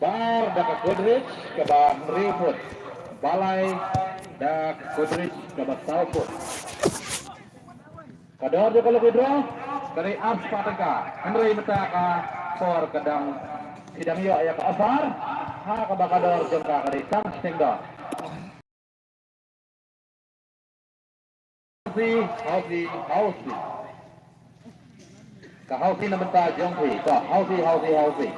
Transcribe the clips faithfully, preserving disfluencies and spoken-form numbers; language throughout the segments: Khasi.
Bar da ka Godrej kaba hynriew phut. Ba lai da ka Godrej kaba saw phut. Ka dor jong ka lucky draw ka dei arspah tyngka. Hynrei mynta ka por ka dang, phi dang ïoh ïa ka offer ha kaba ka dor jong ka ka dei tang shiteng dor. Hausi, hausi, hausi. Ka hausi na mynta jong phi. Ka hausi, hausi, hausi.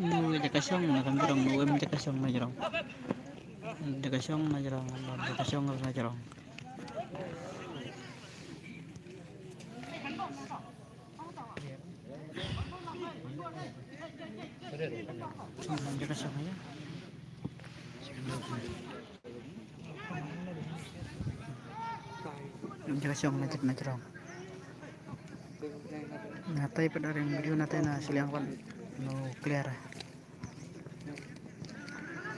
Umm, jaka shong na kam jrong, umm, jaka shong na jrong. Jaka shong na jrong, jaka shong na jrong. Jaka shong na jrong. Jaka shong na jrong. Natai pat da ring video natai na shiliang pat no clear.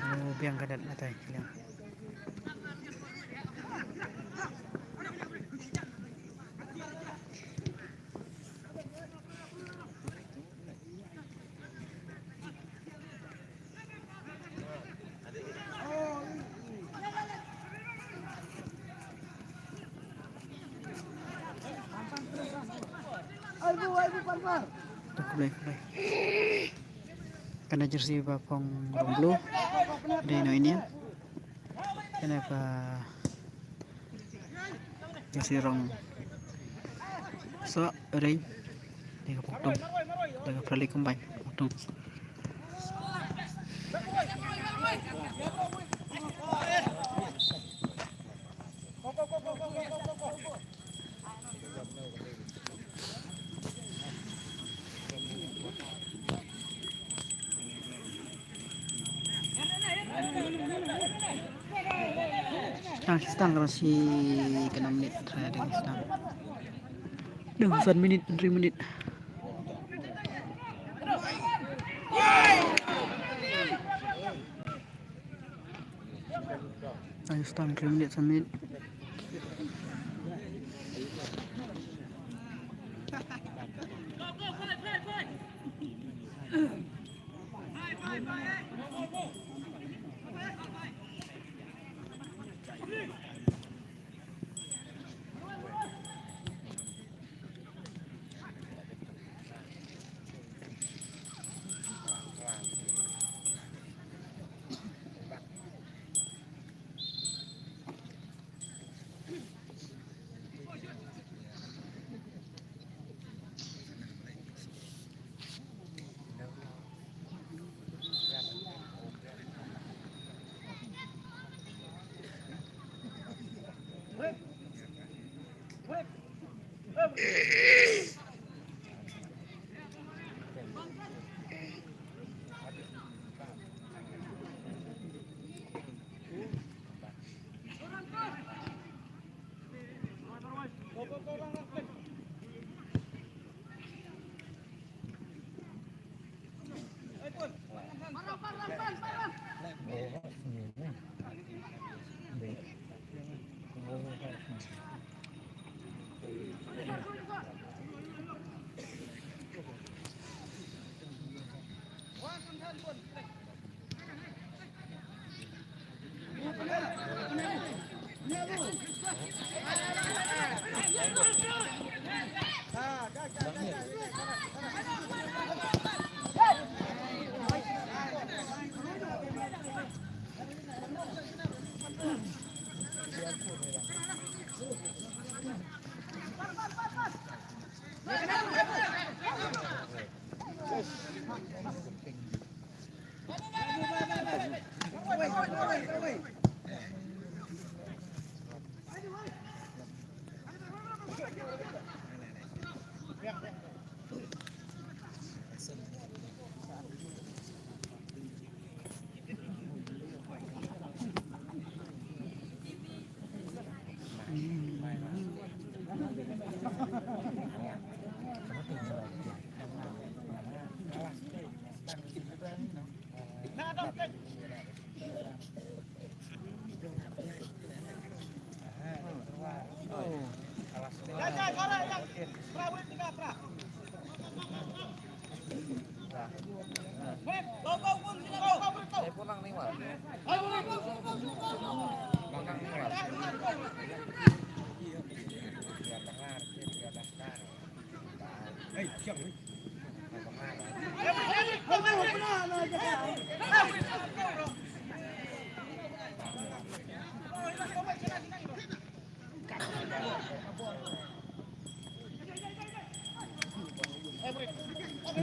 No biang ka dat natai shiliang. Khublei, khublei. Kane jersey ba phong rong blue. Dei na India. Kane ba Ka sirong. So, ring. Dia ka potong. Dia ka prali combine. Potong. Stang, stang, rasi kena minit terakhir, stang. Dah, san minit, tri minit. Ayo, stang, tri minit, san minit.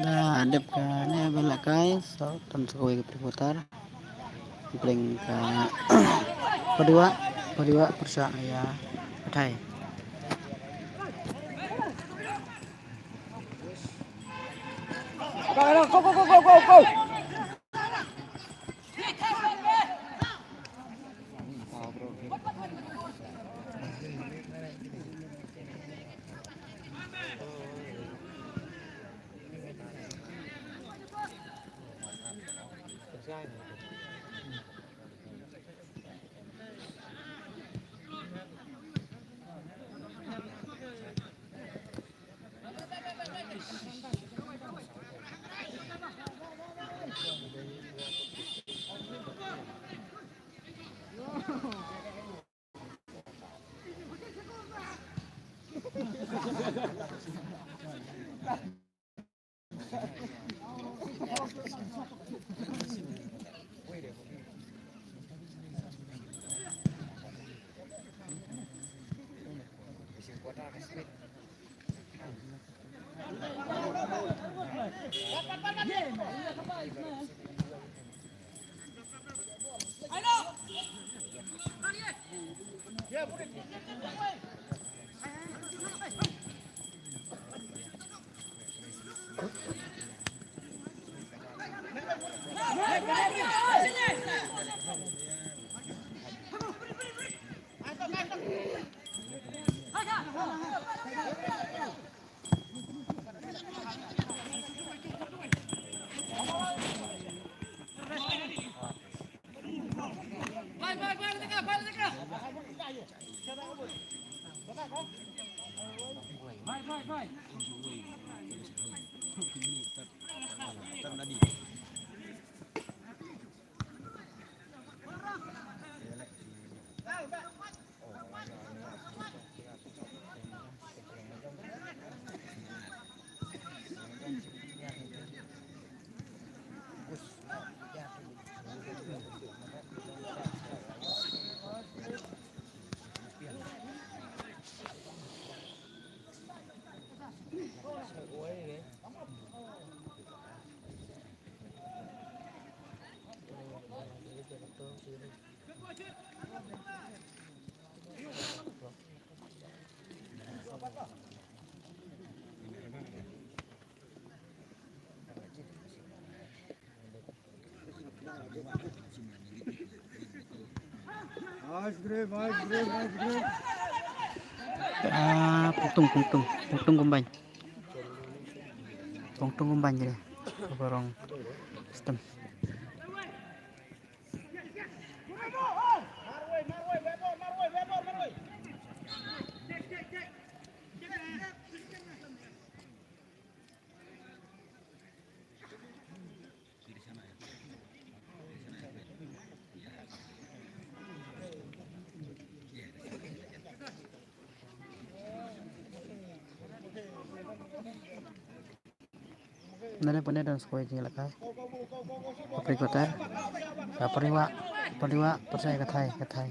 Da dep kane ba la kai, so, tan sa kawei ka pyrshah putar. Pyrshah ka Padiwa, Padiwa pyrshah ïa Pathai. Go, go, go, go, go, go. Ah, pungtung, pungtung, pungtung kumbain. Pungtung kumbain je. Borong stem. Nale pone dance ko jing lakai. Kapri kotar. Kapri wa. Kapri wa. Percaya katai, katai.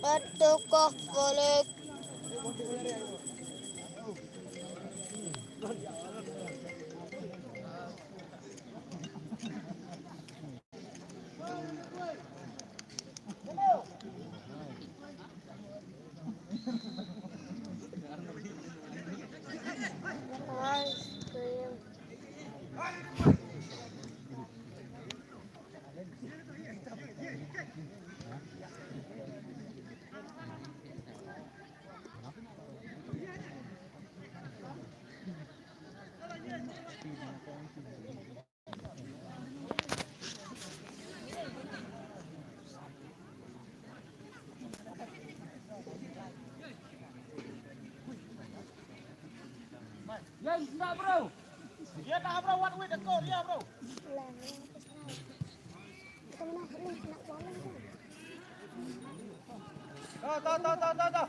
Atu kok kolek. Ya, bro. Ya, bro, what we the call, ya, bro. Ta, ta, ta, ta, ta, ta.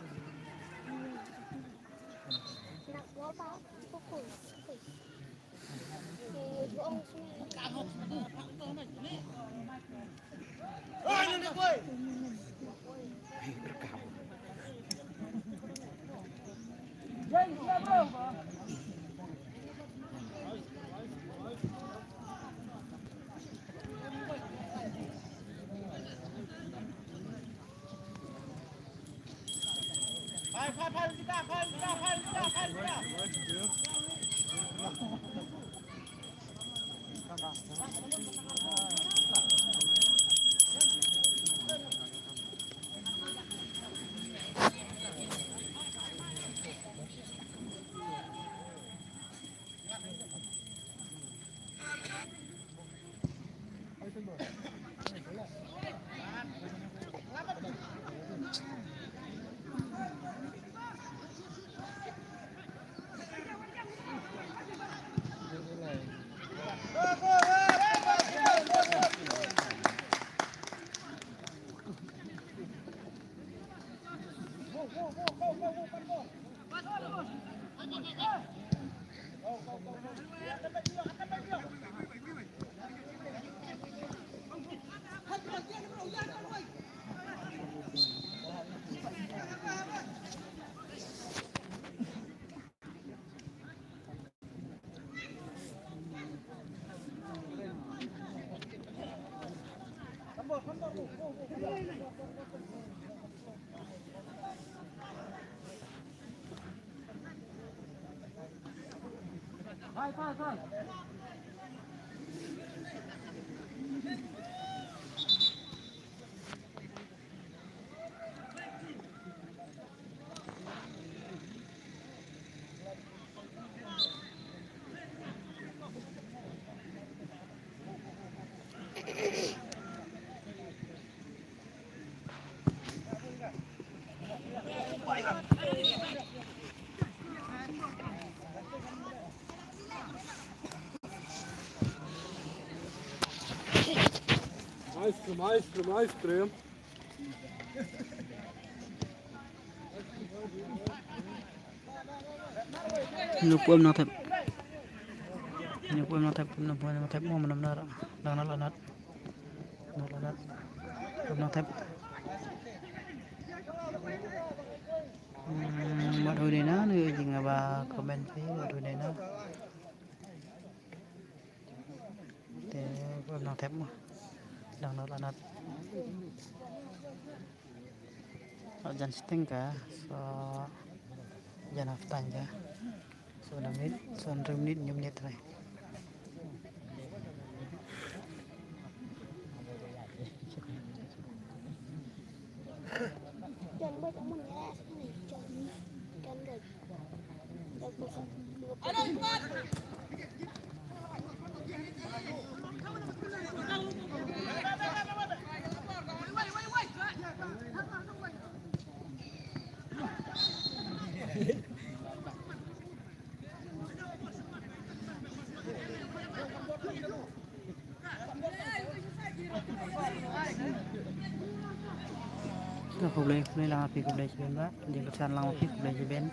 Ice cream, ice cream, ice cream. Nupum nang thep. Nupum nang thep, nupum nang thep mo manam nar. Dang nal anat. Nal anat. Nang thep. Hmm, wat hu dei na, nu jing aba comment phi, wat hu dei na. Te, nang thep mo. Dang nal anat. Jan sting ka, so, jan half time ka. So, na minit, so, hynriew minit, hynñiew minit trai. Khublei, khublei lang phi, khublei shibun ba. Jingkyrchan lang phi, khublei shibun.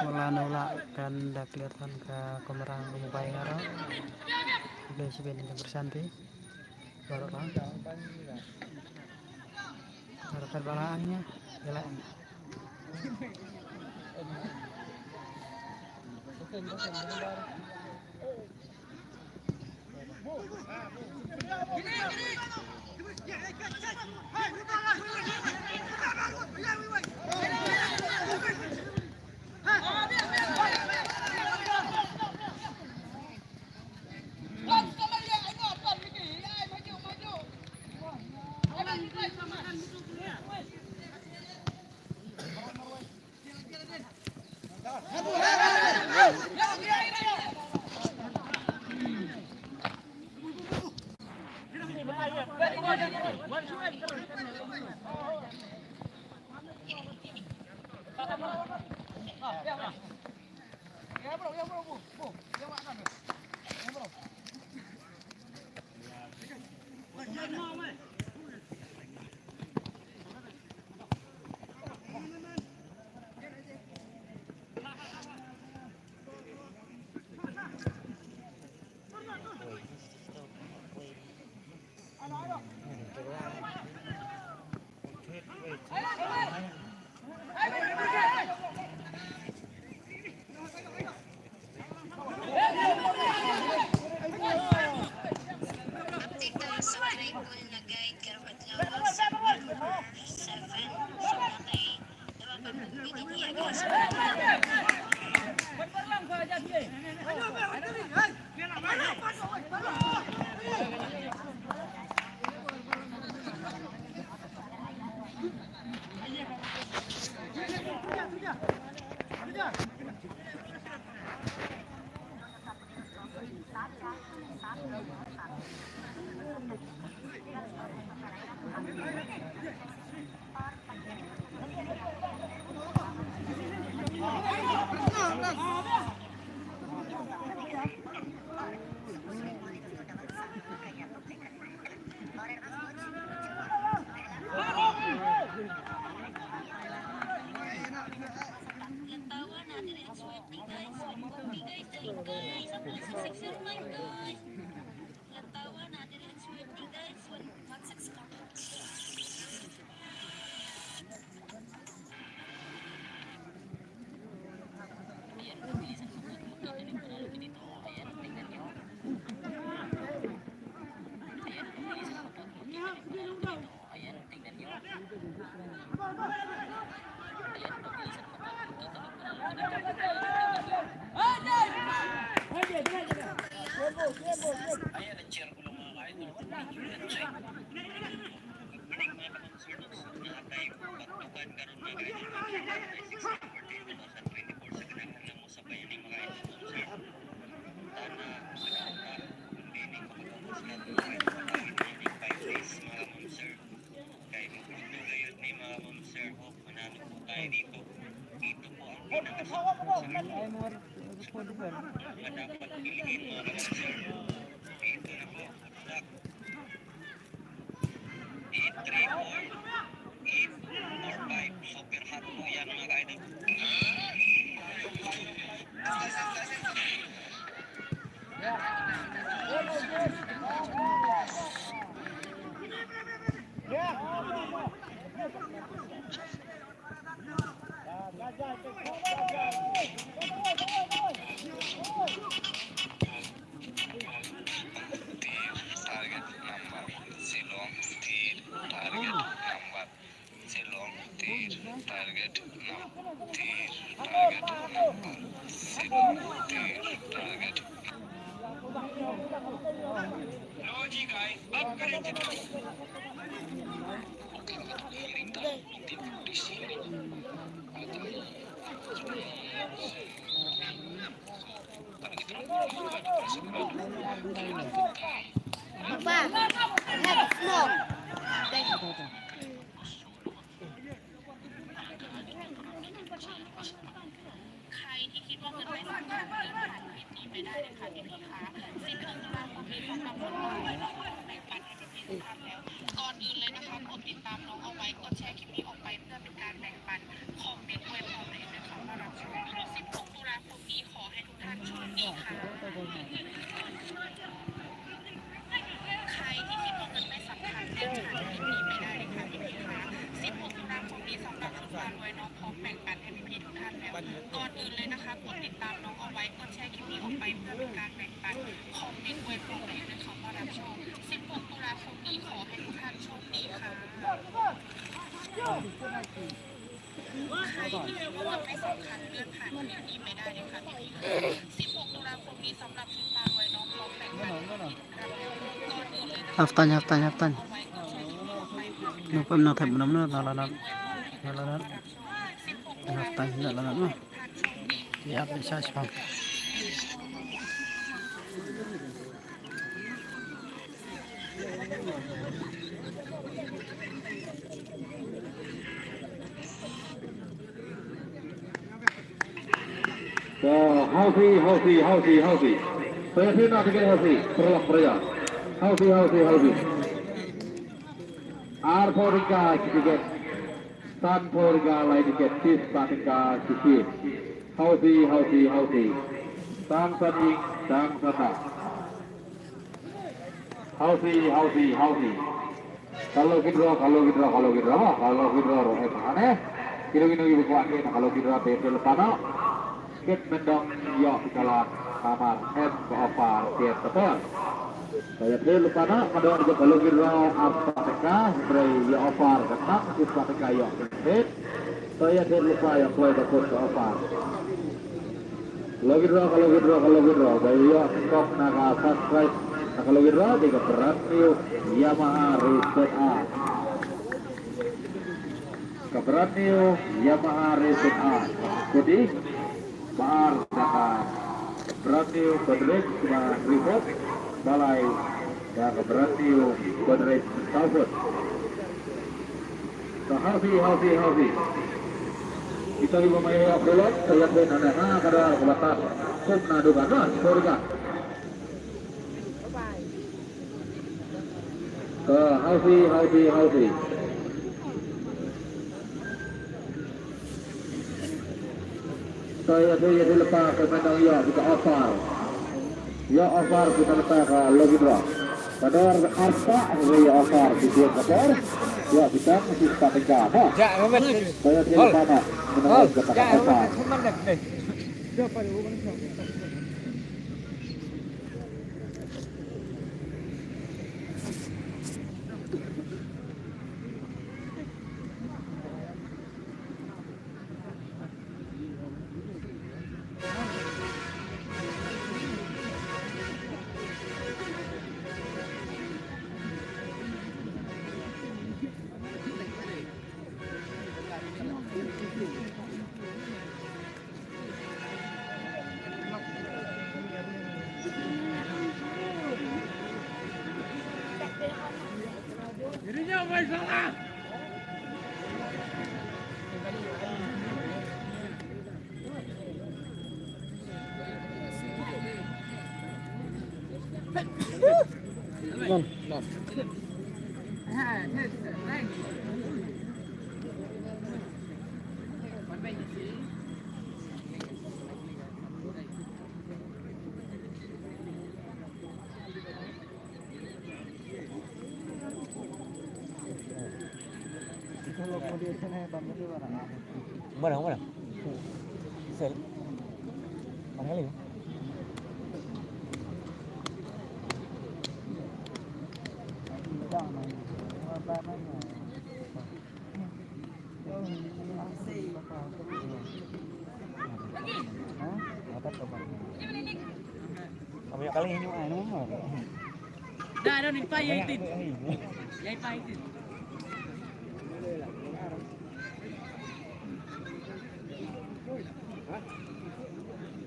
Wala na wala kan da clear than ka kamera mobile nga ra. Khublei shibun jingkyrchan phi. Baroh lang. Baroh kan balang nya. Jalan. Tir, target number. Shillong, tir, target number. Shillong, tir, target number. Tir, target number. Shillong, tir, target. लो जी गाइस, अब करें चित्त। Papa, I have a smoke. Thank you. ใครที่คิดว่าเงินไม่สำคัญ เดินผ่านคลิปนี้ไปได้เลยค่ะพี่ๆคะ สิบหกตุลาคมนี้พบกับน้องๆ ไว้รอบแบ่งปันให้พี่ๆทุกท่านแล้ว ก่อนอื่นเลยนะคะ กดติดตามน้องเอาไว้ กดแชร์คลิปนี้ออกไปเพื่อเป็นการแบ่งปัน คอมเมนต์อวยพรให้ด้วยค่ะว่ารักชอบ สิบหกตุลาคมนี้ขอให้ทุกท่านโชคดีค่ะ ใครที่คิดว่าเงินไม่สำคัญ เดินผ่านคลิปนี้ไปได้เลยค่ะพี่ๆคะ สิบหกตุลาคมนี้สำหรับชุดพารวยน้องพร้อมแบ่งปันให้พี่ๆทุกท่านแล้ว ก่อนอื่นเลยนะคะ กดติดตามน้องเอาไว้ กดแชร์คลิปนี้ออกไปเพื่อเป็นการแบ่งปัน คอมเมนต์อวยพรให้ด้วยคำว่ารักชอบ สิบหกตุลาคมนี้ขอให้ทุกท่านโชคดีค่ะ ใครที่คิดว่าเงินไม่สำคัญ เลื่อนผ่านคลิปนี้ไปได้เลยค่ะพี่ๆ สิบหกตุลาคมนี้สำหรับชุดพารวยน้องพร้อมแบ่งปันให้พี่ๆทุกท่านแล้ว ก่อนอื่นเลยนะคะ Half time, half time, half time. No, pam, no, time, no, no, no, no, no, no, no, no. Half time, no, no, no, no. Ya, bisa, sepang. To, hausi, hausi, hausi, hausi. Pynthut noh tiket hausi, pyrlok pyrya. Hausi, hausi, hausi. Arphew tyngka shi tiket. Sanphew tyngka lai tiket, shispah tyngka shi shift. Hausi, hausi, hausi. Tang san ïing, tang san dak. Hausi, hausi, hausi. Ka lucky draw, ka lucky draw, ka lucky draw, ka lucky draw ruh, eh, pahane. Kino kino kiba kwah kit na ka lucky draw te phi lypa noh. Kit mendong ïoh phi kalat namar em ka offer tied ka por. Te ïa phi lypa noh, mendong ïa ka lucky draw arspah tyngka, hynrei ïa offer ka tang shispah tyngka ïoh phi kit. To ïa thied lypa ïa kloi ba kut ka offer. Ka lucky draw, ka lucky draw, ka lucky draw. Ba ïoh kok na ka first prize na ka lucky draw dei ka brand new Yamaha Racer R. Ka brand new Yamaha Racing R. Kudi, ba ar da ka brand new Godrej ba report, ba lai da ka brand new Godrej Southwood. Ka Harvey, Harvey, Harvey. Kita di bawah ya, belum, saya pun anak, ha, kada batas. Kum na duga, na, sorga. Ka Harvey, Harvey, Harvey. Ka ïa, ïa, ïa, lepa ka menang ïa, kita offer. Ïa, offer kita lepa ka Logindra. Ka dor arpa, ïa, offer, kita ka dor. Ïa, kita mesti sepatah jam, ha? Ka ïa, ïa, lepa na. Menang ïa, kita ka offer. Mana, mana? Sel. Mana kali? Kami kali ini. Dah, dah, ni pai yang tin. Yang pai tin.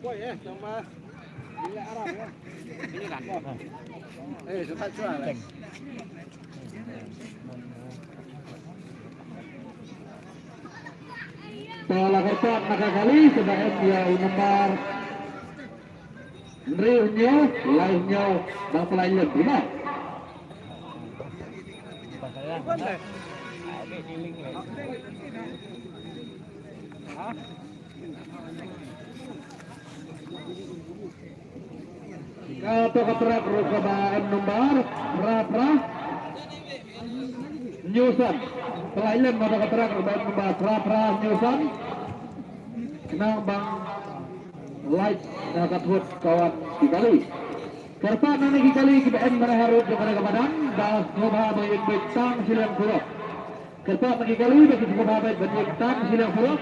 Boy, eh, sama. Ini kan. Eh, suka cuan. Te la kyrpad na ka kali, kaba em ïa u nombar hynriew hynñiew, lai hynñiew, bad pynlait lem, phi ïa. Kato ka track ruh kaba em nombar phra phra hynñiew san. Pynlait lem kato ka track ruh kaba em nombar phra phra hynñiew san. Khnang ban lait na ka thut ka wan ki kali. Kyrpad na ki kali kiba em na ka rud jong kane ka madan, ba sngewbha ban ïeng beit tang shiliang surok. Kyrpad na ki kali ba ki sngewbha beit ban ïeng tang shiliang surok.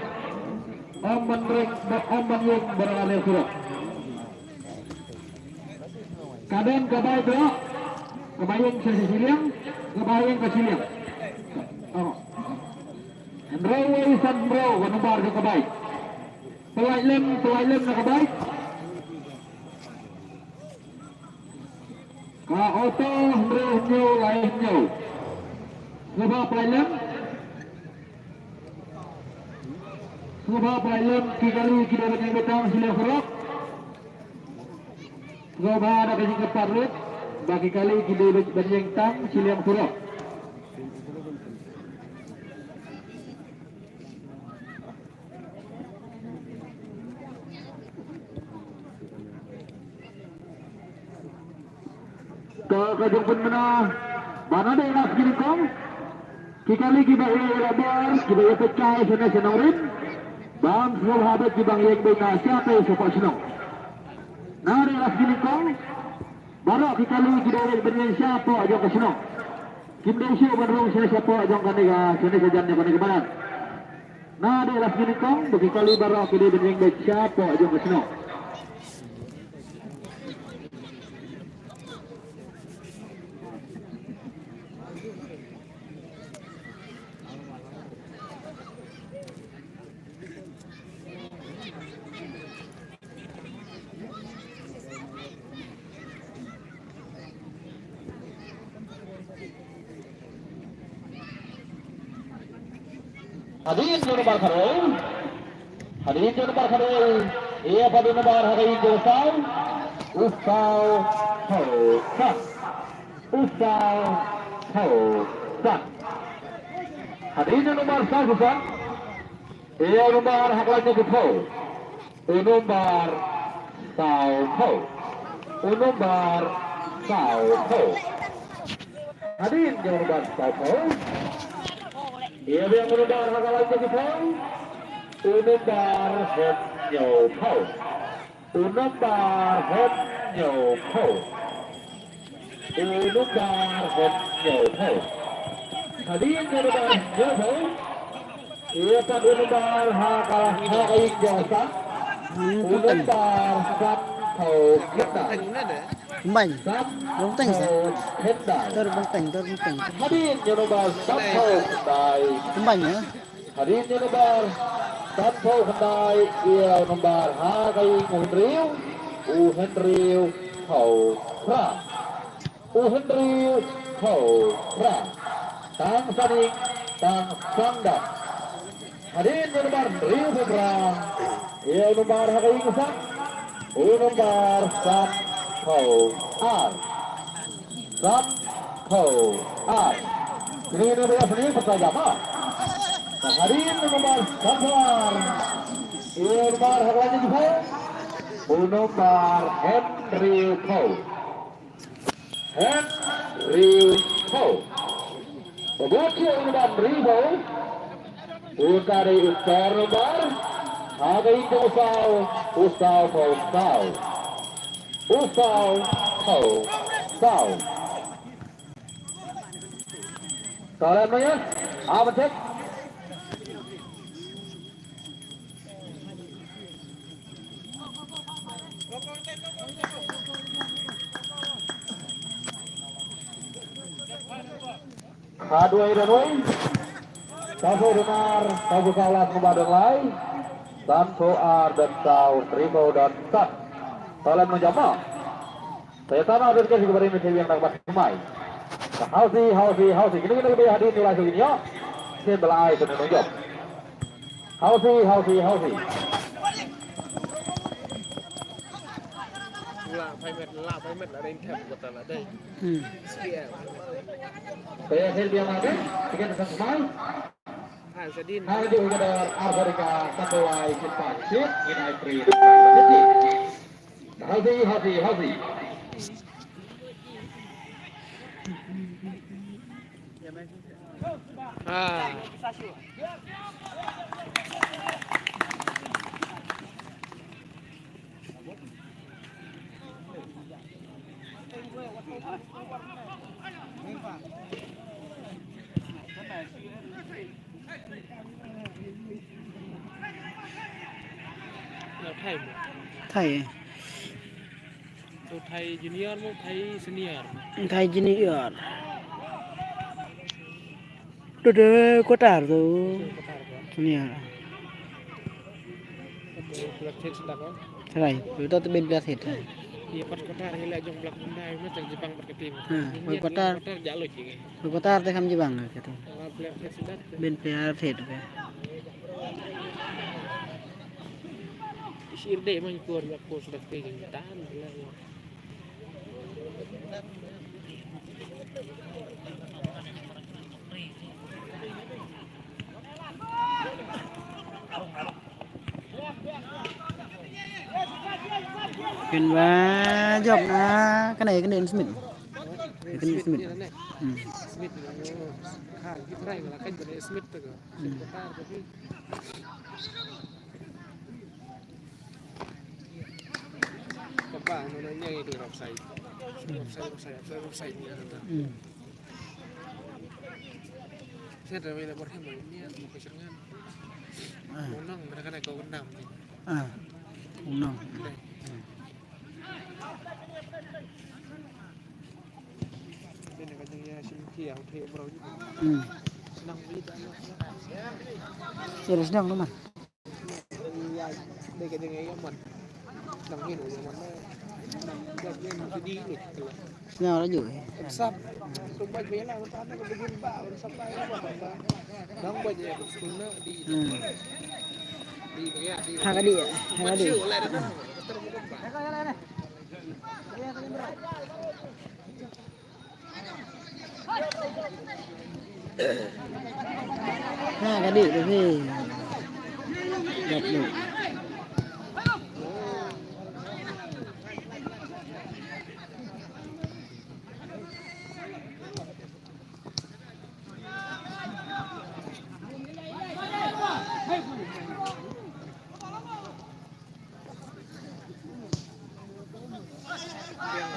Ym ban rek, ym ban ïeng ba la leh surok. Ka don ka bike ba, kaba ïeng sha shiliang, kaba ïeng ka shiliang. Oh. Hynriew wei san hynriew ka nombar jong ka bike. Pynlait lem, pynlait lem na ka bike. Ka auto hynriew hynñiew lai hynñiew. Sngewbha pynlait lem. Sngewbha pynlait lem ki kali ki dei ban ïeng beit tang shiliang surok. Sngewbha da ka jingkyrpad ruh ba ki kali ki dei ban ïeng tang shiliang surok. Ka, ka jong pynmynna ba na dei na sngi nyngkong ki kali kiba ïa ïa bar kiba ïa peit kai shane sha nongrim, bam sngewbha beit kiba ïeng beit na shatai shapoh shnong. Na dei na sngi nyngkong baroh ki kali ki dei ban ïeng shapoh jong ka shnong. Kim dei shuh ban rung shane shapoh jong kane ka, shane shajan jong kane ka madan. Na dei la sngi nyngkong ba ki kali baroh ki dei ban ïeng beit shapoh jong ka shnong. Hadien jong u nombar khatwei. Hadien jong u nombar khatwei. Ïa pat u nombar ha ka ïing jong u saw. U saw phew san. U saw phew san. Hadien jong u nombar saw phew san. Ïa u nombar ha ka lain jong u phew. U nombar saw phew. U nombar saw phew. Hadien jong u nombar saw phew. Ïa biang u nombar ha ka lain jong u phew. U nombar hynñiew phew. U nombar hynñiew phew. U nombar hynñiew phew. Hadien jong u nombar hynñiew phew. Ïa pat u nombar ha ka, ha ka ïing jong u san. U nombar san phew khyndai. Kumbañ. San phew khyndai. Tor bang teng, tor bang teng. Hadien jong u nombar san phew khyndai. Kumbañ, ya. Hadien jong u nombar san phew khyndai, ïa u nombar ha ka ïing u hynriew, u hynriew phew phra. U hynriew phew phra. Tang sa ïing, tang sa dap. Hadien jong u nombar hynriew phew phra, ïa u nombar ha ka ïing u san, u nombar san phew ar. San phew ar. Kine ne ba ïa sini pyrta jama. Hadien u nombar san phew ar. U nombar ha ka lain jong u phew. U nombar hynriew phew. Hynriew phew. Ba bud ïa u nombar hynriew phew. Uta dei u tor nombar ha ka ïing jong u saw, u saw phew saw. U saw phew saw. Ka lem noh ïa, ah, ban check. Khatwei don wei. Sawphew don ar, sawphew saw las, nombar don lai. Sanphew ar don saw, hynriewphew don san. Ka lem noh jama. Te tang na don ka shi ka barim te biang na ka bat mai. Ka hausi, hausi, hausi. Kine, kine, kine, hadien ni lai, kine, kine. Sien ba la ai kane nongjop. Hausi, hausi, hausi. La phai met, la phai met, la dei thep kata la dei. Hmm. Te sien biang na ke, tiket sa mai. Ha, sadin. Ha, di uga dar, arsa dika, satu lai, kita, shit, in ai pri. Hausi, hausi, hausi. Ah. Thai mo. Thai. To Thai junior mo, Thai senior? Thai junior. To de quarter to. Senior. Thai, to to ben player thit. Ye pat quarter hi la jong Black Monday mo, tang Jepang pat kati mo. Ha, quarter. Quarter jalo ji. Quarter te kham Jepang kati. Ben player thit. Shir de man ko ri ko sudah ke jing tan la. Kin ba jop na kane kane Smith. Kane Smith. Hmm. Smith. Ha, kita rai malah kan kane Smith tu. Hmm. Kaba, no, no, nya itu offside. Offside, offside, offside, offside, nya itu. Hmm. Saya dah main bola, main ni, aku kesengan. Ah. Menang, mereka nak kau enam ni. Ah. Menang. Deh. Hmm. Ini kan yang si Muki, yang Muki, bro, gitu. Hmm. Senang beli tak, ya. Ya, senang, teman. Sñiaw la juh. Hmm. Ha ka dih, ha ka dih. Ha ka dih tu hi. Dap dih. Ïa.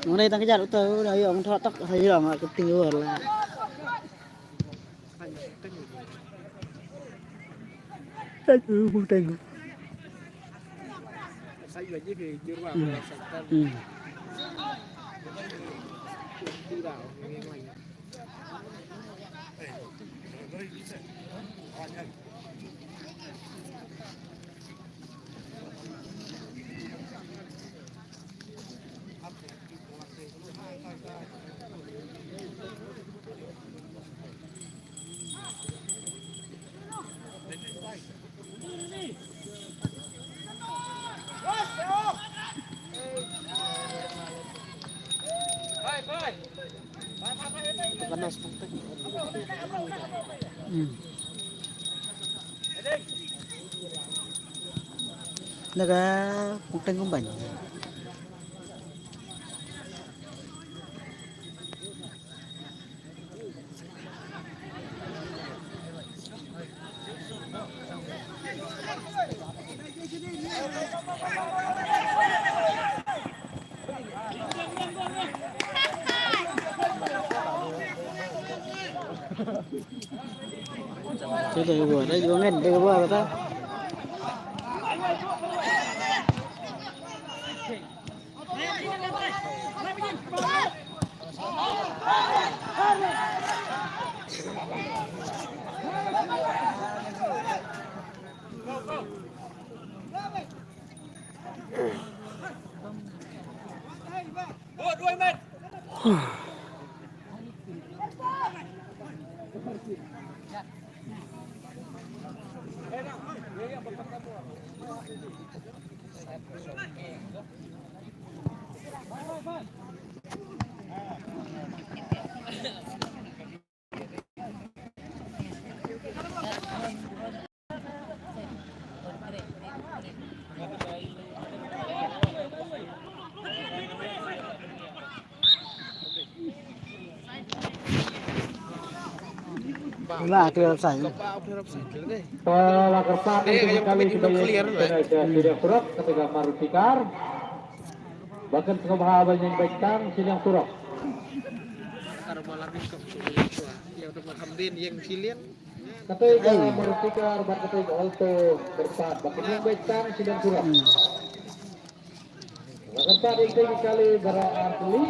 Nang dei tang kjat uta, uda ïoh ngan thoh tak hajrong ka ting ur la. Thank you, thank you. Hmm. Hmm. Na ka pungteng kumban. Te dei ba, dei ba ngan, dei ba ba ta. Ba la clear offside. Ba clear offside. Ba la clear offside. Eh, yang penting minum clear lah. Sudah kurang ketika Maruf Fikar. Bahkan sngewbha ban ïeng beit tang shiliang surok. Kar ba la ring kong shu ïa shuwa. Ïa uta ma kham dien ïeng shiliang. Katei ka Maruf Fikar bad katei ka Alto kyrpad ba kin ïeng beit tang shiliang surok. Ba kyrpad ïa katei ka kali ba la ar tylli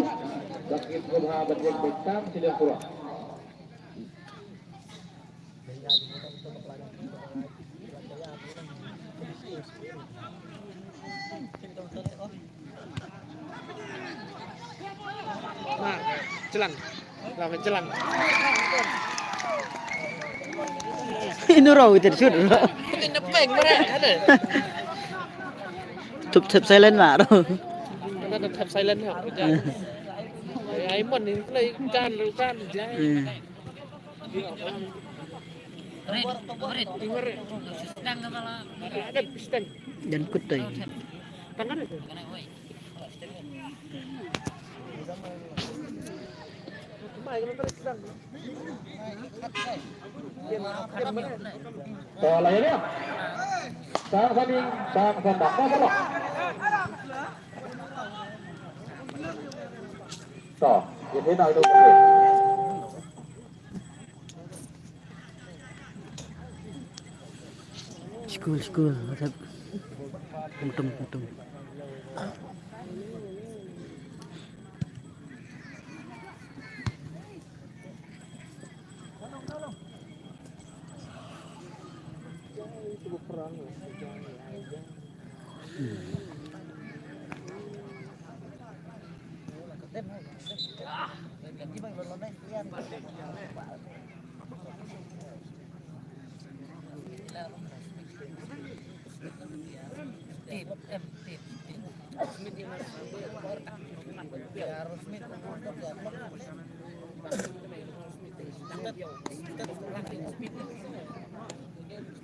ba kin sngewbha ban ïeng beit tang shiliang surok. Nah, jalan. Lah, jalan. Ino raw ite shoot. Ite nepeng mare, ada. Tup tap silent ma. Ada tap silent ha. Ai mon ni play kan kan jai. Hmm. Dan kutai. To la ïa. Tang sa ding, tang sa dang. To, ïa phi na u. Skul, skul, WhatsApp. Pungtung, pungtung.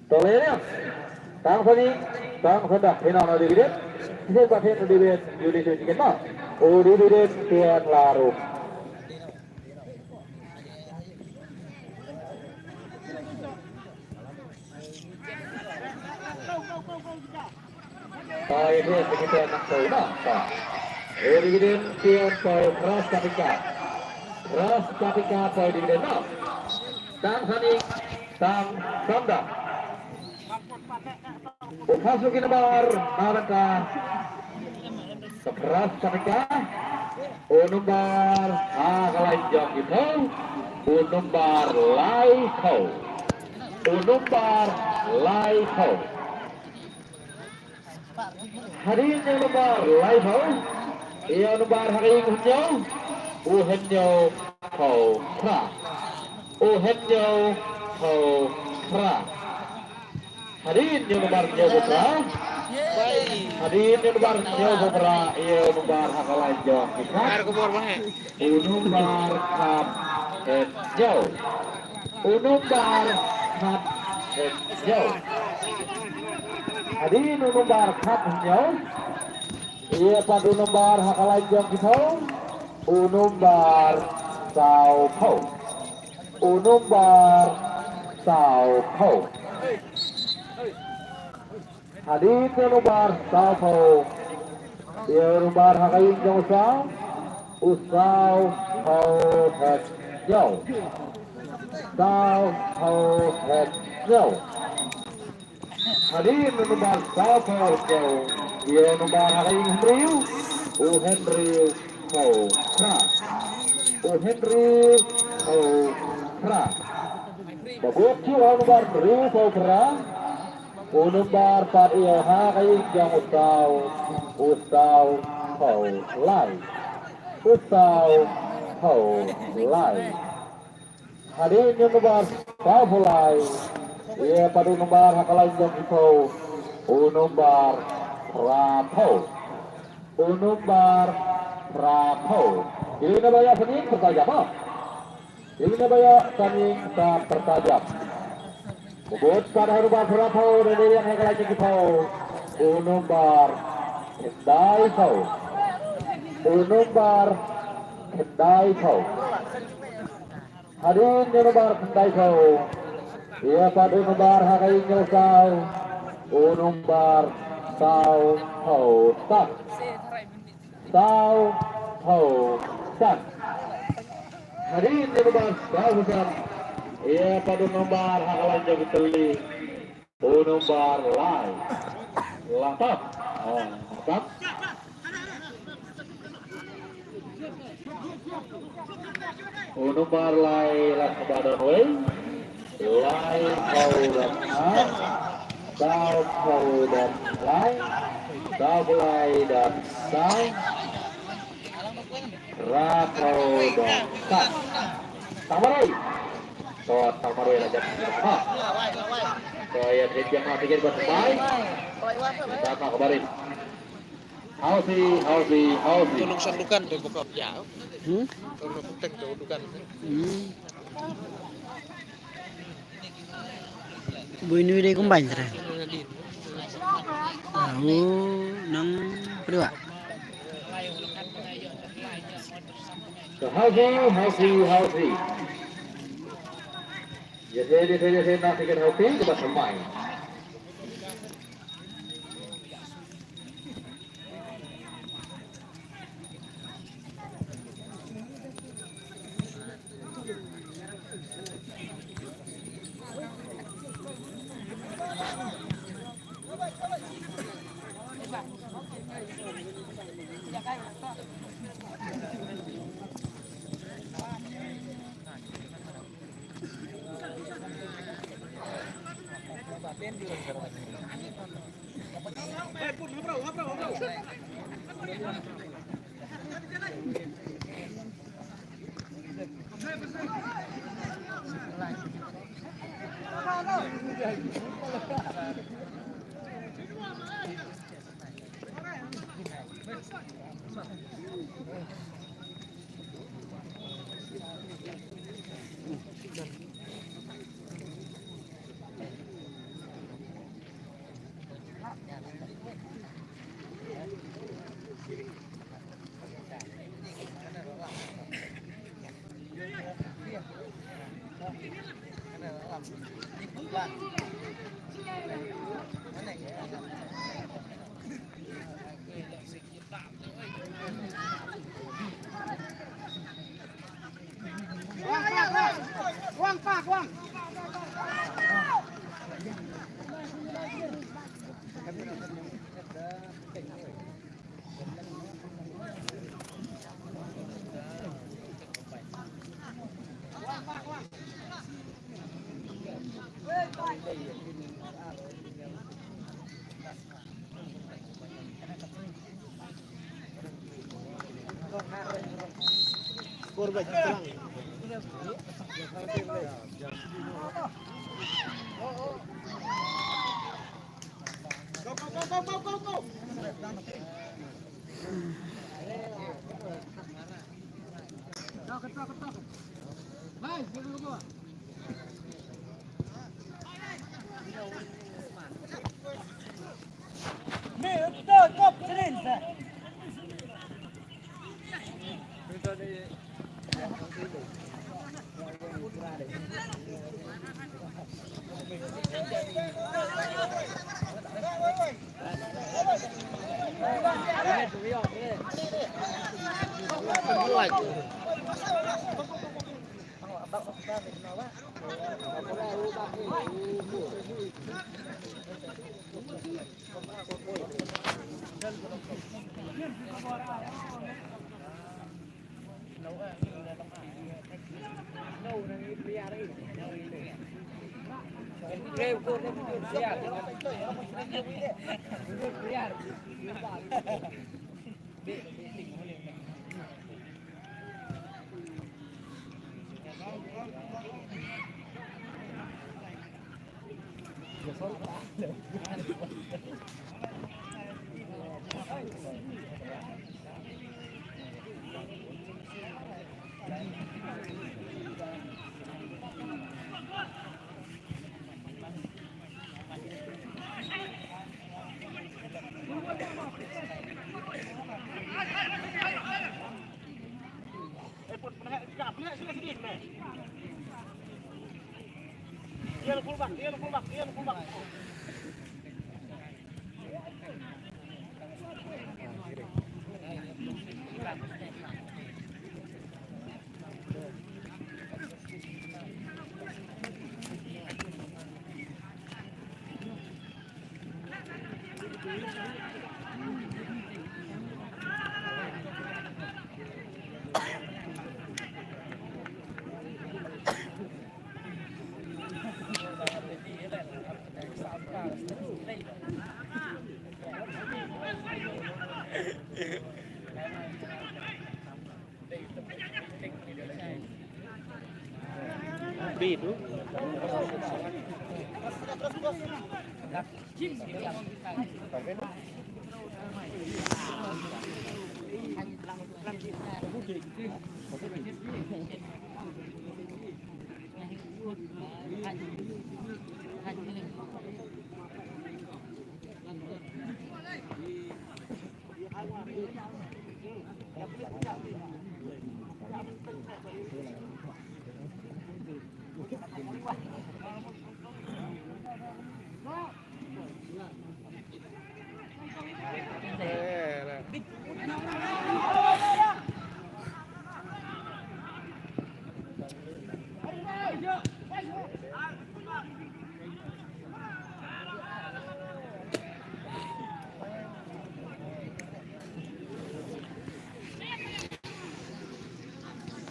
Tolerias, tang sani, tang sanda, hina na David, sisa ba hina David, Yudi tu chicken ma, o David, tian laru. Pai dia sekitar nak tahu ma, pai. O David, tian pai keras ketika, keras ketika pai David ma, tang sani, tang sanda. U pass u ki nombar na bynta ka Pras Khataka. U nombar ha ka lain jong ki phew. U nombar laiphew. U nombar laiphew. Hadien ïa u nombar laiphew, ïa u nombar ha ka ïing hynñiew, u hynñiewphew phra. U hynñiewphew phra. Hadien ïa u nombar hynñiewphew phra. Hadien ïa u nombar hynñiewphew phra, ïa u nombar ha ka lain jong ki khat. U nombar khathynñiew. U nombar khathynñiew. Hadien u nombar khathynñiew. Ïa pat u nombar ha ka lain jong ki phew. U nombar sawphew. U nombar sawphew. Hadien ïa u nombar sawphew. Ïa u nombar ha ka ïing jong u saw. U sawphew hynñiew. Sawphew hynñiew. Hadien ïa u nombar sawphew hynñiew. Ïa u nombar ha ka ïing hynriew. U hynriewphew phra. U hynriewphew phra. Ba bud shuh ha u nombar hynriewphew phra. U nombar pat ïa ha ka ïing jong u saw, u sawphew lai. U sawphew lai. Hadien ïa u nombar sawphew lai. Ïa pat u nombar ha ka lain jong ki phew. U nombar phraphew. U nombar phraphew. Ïa na ba ïa sani pyrta jam ah. Ïa na ba ïa sani ta pyrta jam. Bud pat ha u nombar phraphew, da dei ïa ha ka lain jong ki phew. U nombar khyndaiphew. U nombar khyndaiphew. Hadien ïa u nombar khyndaiphew. Ïa pat u nombar ha ka ïing jong u saw. U nombar sawphew san. Sawphew san. Hadien ïa u nombar sawphew san. Ïa pat u nombar ha ka lain jong ki tylli. U nombar lai. Lai pat. Ah, pat. U nombar lai, lai kaba don wei. Laiphew don ar. Sawphew don lai. Sawphew lai don saw. Phraphew don san. Tang marwei. To, tang marwei la jam. Ha. To, ïa, ïa, ïa, ma, tiket ba thymmai. Tang marwei. Hausi, hausi, hausi. Tolong sandukan tu, bokap, ya. Hmm? Tolong puteng tu, dukan. Hmm. Bui nui dei kumbain tara. Au nang pdua. Hausi, hausi, hausi. Jese, jese, jese, na tiket hausi, kita semai.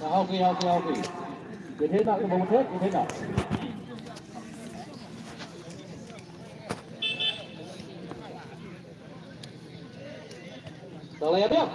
Hau ki, hau ki, hau ki. Ki thei na, ki bang thei, ki thei na. Tang la ïa biang.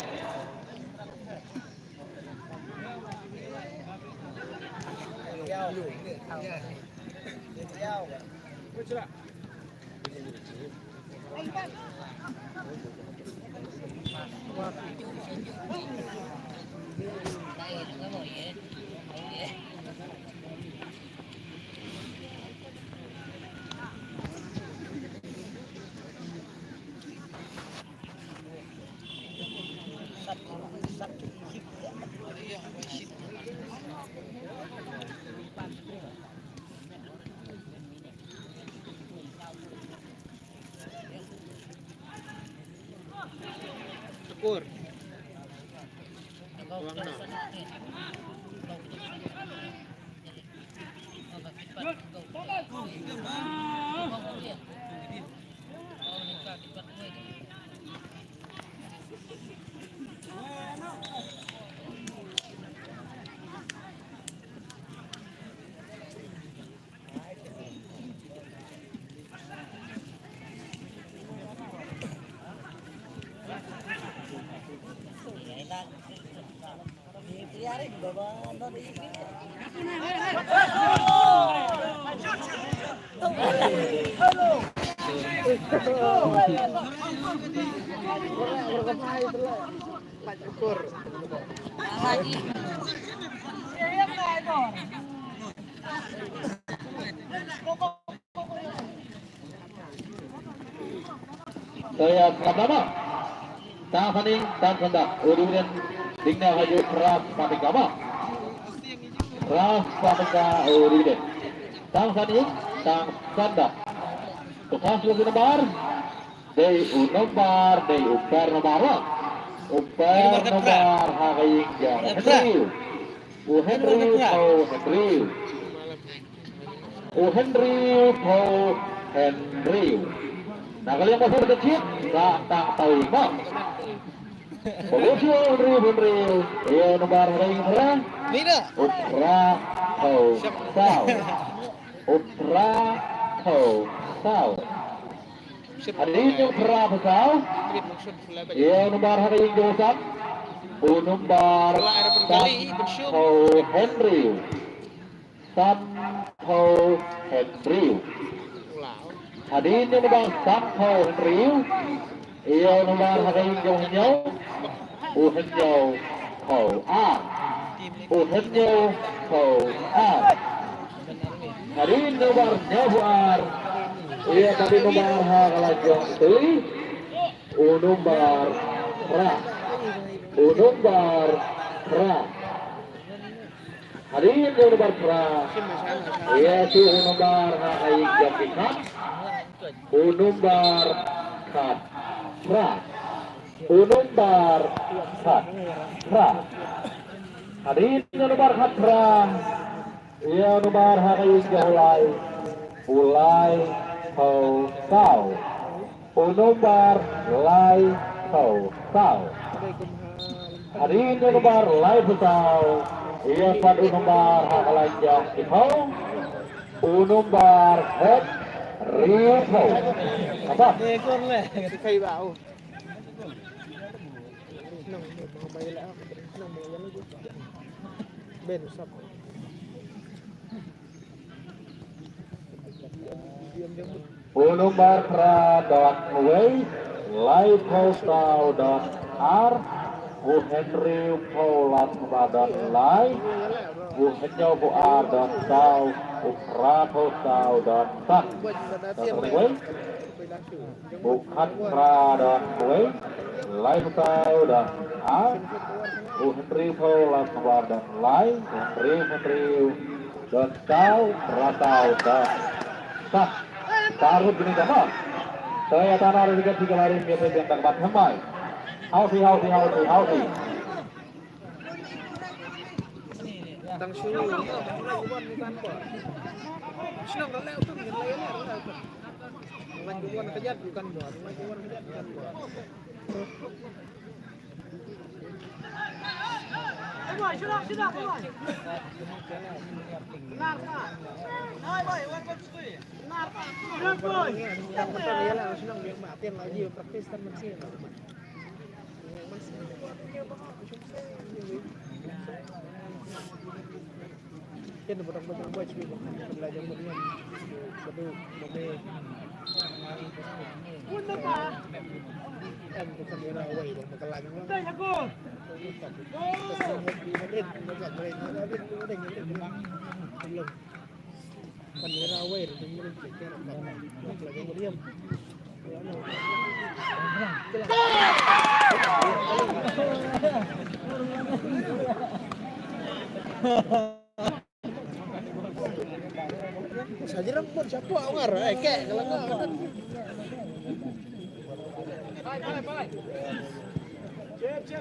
Kur. Saya selamat. Tang saning, tang sanda. Uri den dingna haju pras patika ma. Pras patika uri den. Tang saning, tang sanda. Tukas lu nombar. Dei u nombar, dei u per nombar wa. U per nombar ha ka ïing jong Henry. U Henry, u Henry. U Henry, u Henry. Na ka liang ba sir ka chip, ka tang tawi ma. Bagus u Henry, u Henry. Ïa nombar ring ring. Nina. U pra, u saw. U pra, u saw. Hadien u pra, u saw. Ïa nombar ha ka ïing jong u san. U nombar san, u Henry. San phew hynriew. Hadien ïa u nombar san phew hynriew. Ïa u nombar ha ka ïing jong u hynñiew. U hynñiew phew ar. U hynñiew phew ar. Hadien ïa u nombar hynñiew phew ar. Ïa ka dei u nombar ha ka la jong tui. U nombar phra. U nombar phra. Hadien ïa u nombar phra. Ïa u nombar ha ka ïing jong ki khat. U nombar khat phra. U nombar khat phra. Hadien ïa u nombar khat phra. Ïa u nombar ha ka ïing jong u lai. U lai phew saw. U nombar lai phew saw. Hadien ïa u nombar lai phew saw. Ïa pat u nombar ha ka la jong ki phew. U nombar hynriew phew. Apa? U nombar phra don wei, lai phew saw don ar, u hynriew phew la sngewbha don lai, u hynñiew phew ar don saw, u phra phew saw don san. Don wei. U khatphra don wei, lai phew saw don ar, u hynriew phew la sngewbha don lai, u hynriew hynriew don saw, phra saw don saw. Tarut bini jama. Saya tanah rezeki tiga lari meter yang tak bat hemai. Hausi, hausi, hausi, hausi. Tang shu. Shnong ka leh utum, ngi leh leh leh utum. Ngan ju wan kejat ju kan buat, ngan ju wan kejat ju kan buat. Hai boy, shu dah, shu dah, hai boy. Benar, Pak. Hai boy, wan wan sui. Benar, Pak. Benar, boy. Benar, benar, ya lah, shnong dia mak tiang lagi practice kan masih. Sa jiram pun siapa ngar, eh, kek, kalau ngar. Mun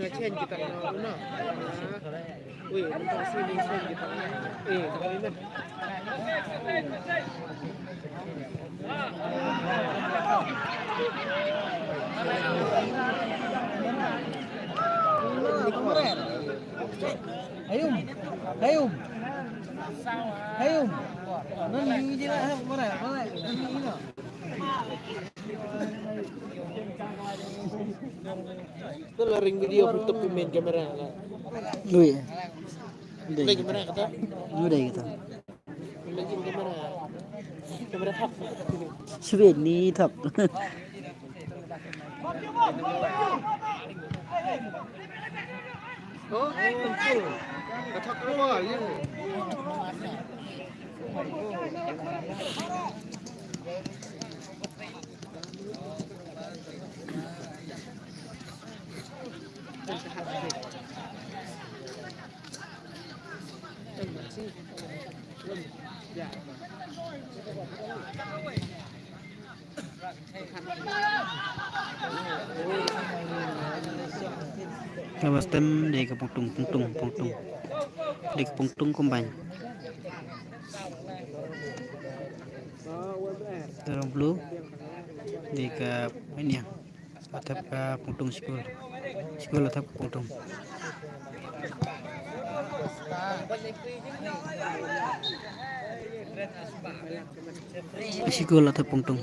nga chen kita na una. Ui, mun ka sini chen kita. Eh, kita ini. Ayum, ayum, ayum. Nan ni je lah, mana, mana, nan ni lah. Tu la ring video, photo phi main camera la. Lui. Lui camera kata. Lui dei kata. Lui camera. Camera thap. Sibei ni thap. Oh, oh, oh. Ka thap ka ba, ye. Kaba stem dei ka pungtung, pungtung, pungtung. Dei ka pungtung combine. Terus blue dei ka mania. Ka thep ka pungtung sikul. Sikul ka thep ka pungtung. Sikul ka thep pungtung.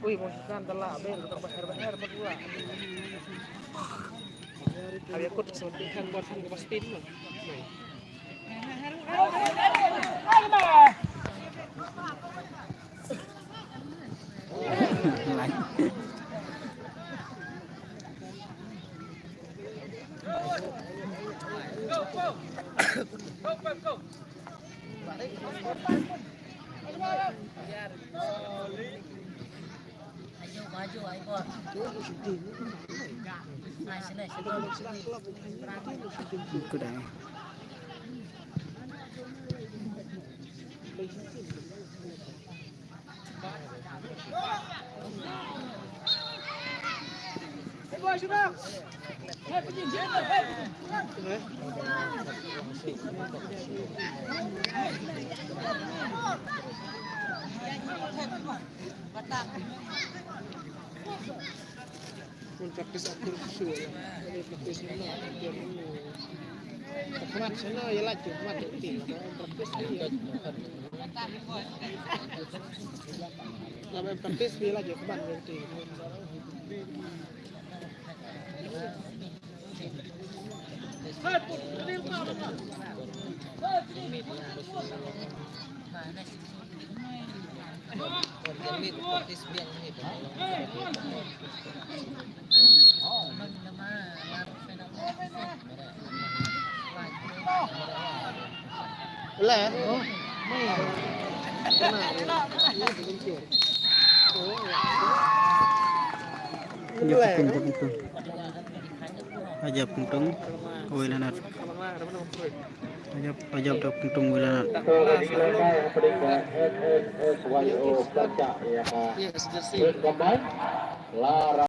Ui, mun kan da lah, ben, ka baher-baher, berdua. Habis aku tak sempat kan buat kan ke Bastin tu. Mun practice atur su. Practice na, atur. Khmat sana ya la khmat ti. Practice ni. Practice ni la khmat ti. Aja pungtung, aja pungtung. Wei lanar. Aja, aja pungtung wei lanar.